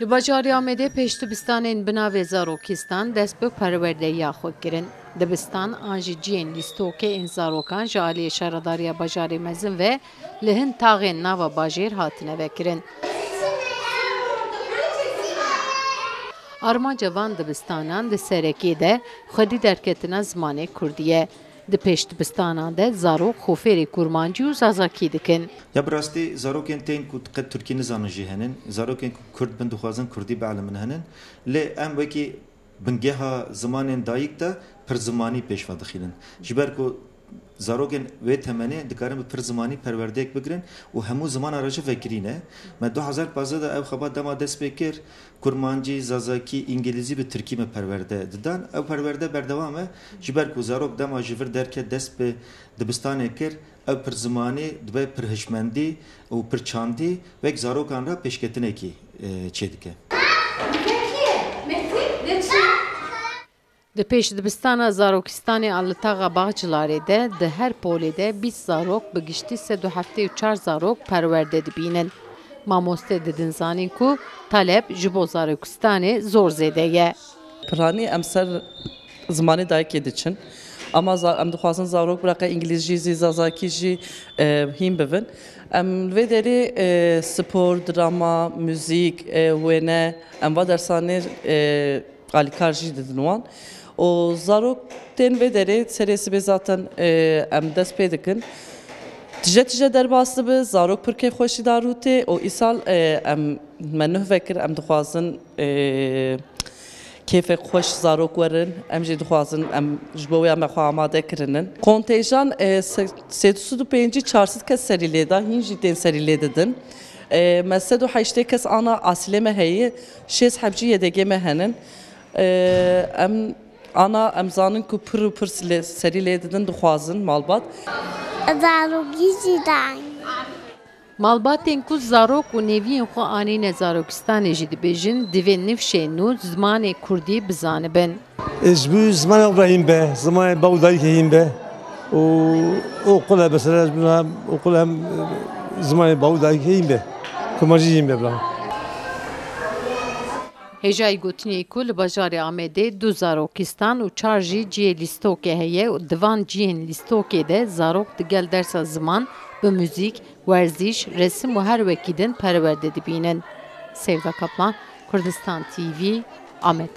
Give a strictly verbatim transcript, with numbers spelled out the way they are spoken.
Li bajarê Amedê pêşdibistanên bi navê Zarokistan dest bi perwerdeya xwe kirin. Dibistan an jî cihên lîstokê ên zarokan ji aliyê Şaredariya Bajarê Mezin ve li hin taxên nava bajêr hatine vekirin. Armanca van dibistanan di serekê de xwedî derketina zimanê kurdî ye. Di pêşdibistanan de zarok xwe fêrî kurmancî û zazakî dikin. Ya bi rastî zarokên tên ku qet tirkî nizanin jî henin. Zarokên ku kurd bin dixwazin kurdî bielimin henin. Lê em wekî bingeha zimanên dayik de pirzimanî pêş ve dixînin. Ji ber ku zarokên wê temenê dikarin bi pirzimanî perwerdeyek bigirin û hemû zimana re jî vekirî ne. Me du hezar pazdeh de ev xebat dema dest pê kir, kurmancî, zazakî, îngilîzî bi tirkî me perwerde didan. Ew perwerde berdewam e. Ji ber ku zarok dema ji vir derket dest bi dibistanê kir, ev pirzimanî dibe pirhişmendî û pirçandî wek zarokan re pêşketinekî, e, çêdike. Di pêşdibistana Zarokistanê a li taxa Baxcilarê de di her polê de bîst zarok bi giştî sed û heftê û çar zarok perwerde dibînin. Mamoste didin zanîn ku taleb ji bo Zarokistanê zor zêde ye. Piranî em ser zimanê dayikê diçin. Ama za-, em dixwazin zarok bira qey îngilîzcî zî, zazakî jî, e, hîn bibin. Em li vê derê, e, spor, drama, muzîk, e, wêne, em va dersanê, e, alîkar jî didin wan. Û zarok tên vê derê serê sibê zaten, e, em dest pê dikin. Tije tije derbas dibe, zarok pir kêfxweşî darû tê û îsal, e, em me nuh vekir, em dixwazin, e, kêfek xweş zarok werin. Em jî dixwazin, em ji bo wê me xwe amade kirinin. Kontêjan, e, se-, sê sed û pêncî çar sed kes serî lê da, hîn jî tên serî lê didin. E, me sed û heştê kes ana asîlê me heye, şêst heb jî Y D G me henin. E, em ana, em zanin ku pir û pir lê, serî lê didin, dixwazin malbat. Zarokî jî dayîn. Malbatên ku zarok û nêviyên xwe anîne Zarokistanê jî dibêjin, divê nifşên nû zimanê kurdî bizanibin. Ji bo zimanê xwe hîn be, zimanê bav û dayikê hîn be û oqul e, mesela ji bo hem oqul hem zimanê bav û dayikê hîn be. Kurmancî hîn be, bravo. Hêjayî gotinê ku li bajarê Amedê du zarokistan û çar jî cihê lîstokê heye û di van cihên lîstokê de zarok digel dersa ziman bi muzîk, werzîş, resim û her wekî din perwerde dibînin. Sevda Kaplan, Kurdistan T V, Amed.